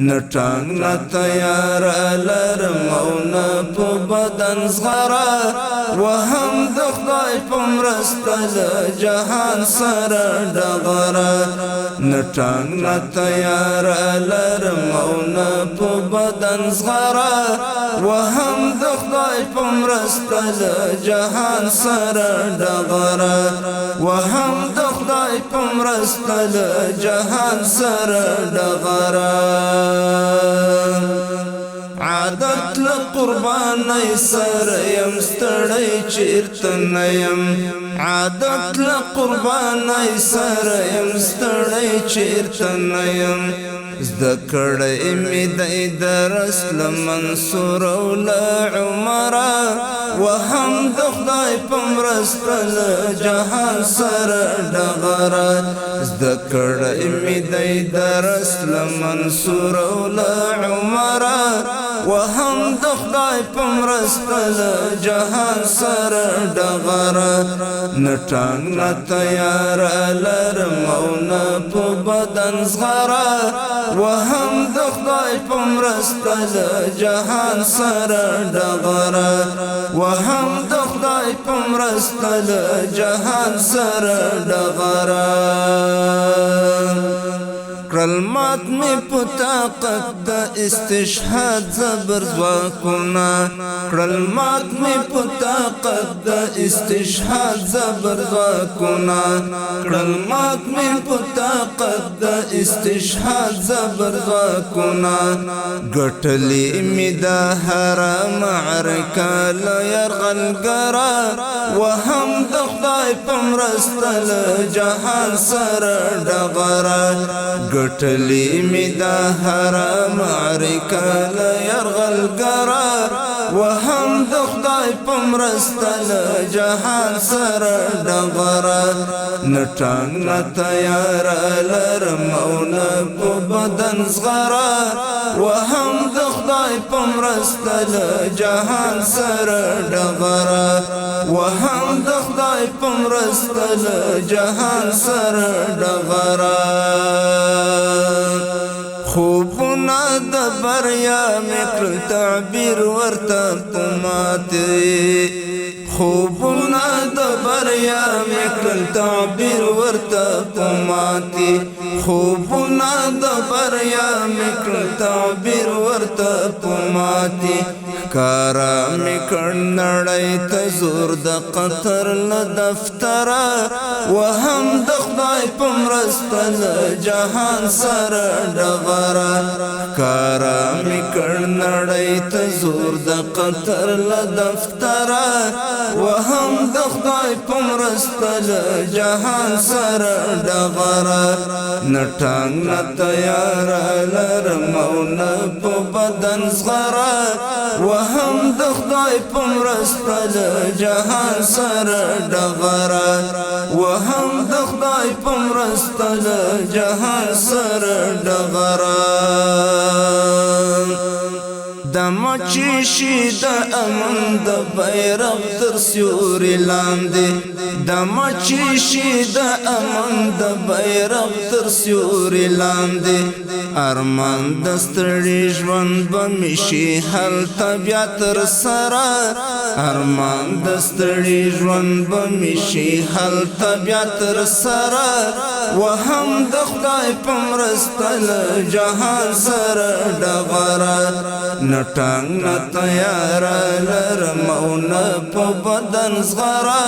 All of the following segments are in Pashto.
نه ټانګ نه تیاره لرم او نه په بدن زغره، وهم د خدای په مرسته له جهان سره ډغره. نه ټانګ نه تیاره لرم او نه په بدن زغره، وهم د خدای په مرسته له جهان سره ډغره. وهم د خدای په مرسته له جهان سره ډغره. عادت له قربانۍ سره یم، ستړی چیرته نه یم. عادت له قربانۍ سره یم، ستړی چیرته نه یم. زده کړی مې دی درس له منصور او له عمره، وهم د خدای په مرسته له جهان سره ډغره. زده کړی مې دی درس له منصور او له عمره، وهم د خدای په مرسته له جهان سره ډغره. نه ټانګ نه تیاره لرم او نه په بدن زغره، وهم د خدای په مرسته له جهان سره ډغره. وهم د خدای په مرسته له جهان سره ډغره. کړل مات مې په طاقت د استشهاد زبر ځواکونه، کړل مات مې په طاقت د استشهاد زبر ځواکونه، کړل مات مې په طاقت د استشهاد زبر ځواکونه. ګټلې مې د هره معرکه له یرغلګره، وهم د خدای په مرسته له جهان سره ډغره. ګټلې مې د هره معرکه له یرغلګره، وهم د خدای په مرسته له جهان سره ډغره. نه ټانګ نه تیاره لرم او نه په بدن زغره، وهم د خدای په مرسته له جهان سره ډغره. وهم د خدای په مرسته له جهان سره ډغره. خوبونه د بریا مې کړل تعبیر ورته په ماتې، خوبونه د بریا مې کړل تعبیر ورته په ماتې، خوبونه د بریا مې کړل تعبیر ورته په ماتې. ښکاره مې کړ نړۍ ته زور د قطر له دفتره، وهم د خدای په مرسته له جهان سره ډغره. ښکاره مې کړ نړۍ ته زور د قطر له دفتره، وهم د خدای په مرسته له جهان سره ډغره. نه ټانګ نه تیاره لرم او نه په بدن زغره، وهم د خدای په مرسته له جهان سره ډغره. وهم د خدای په مرسته له جهان سره ډغره. د مچې شي د امن د بیرغ تر سیوري لاندې، د مچې شي د امن د بیرغ تر سیوري لاندې. ارمان د ستړي ژوند به مې شي هلته بیا تر سره، ارمان د ستړي ژوند به مې شي هلته بیا تر سره. وهم د خدای په مرسته له جهان سره ډغره. نه ټانګ نه تیاره لرم او نه په بدن زغره،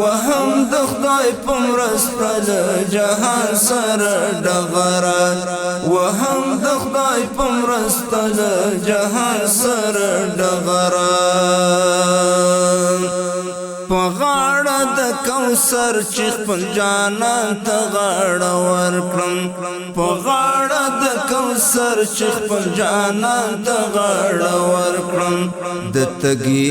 وهم د خدای په مرسته له جهان سره ډغره. وهم د خدای په مرسته له جهان سره ډغره. په غاړه د کوثر چې خپل جانان ته غاړه ورکړم، په غاړه د کوثر چې خپل جانان ته غاړه ورکړم. د تږي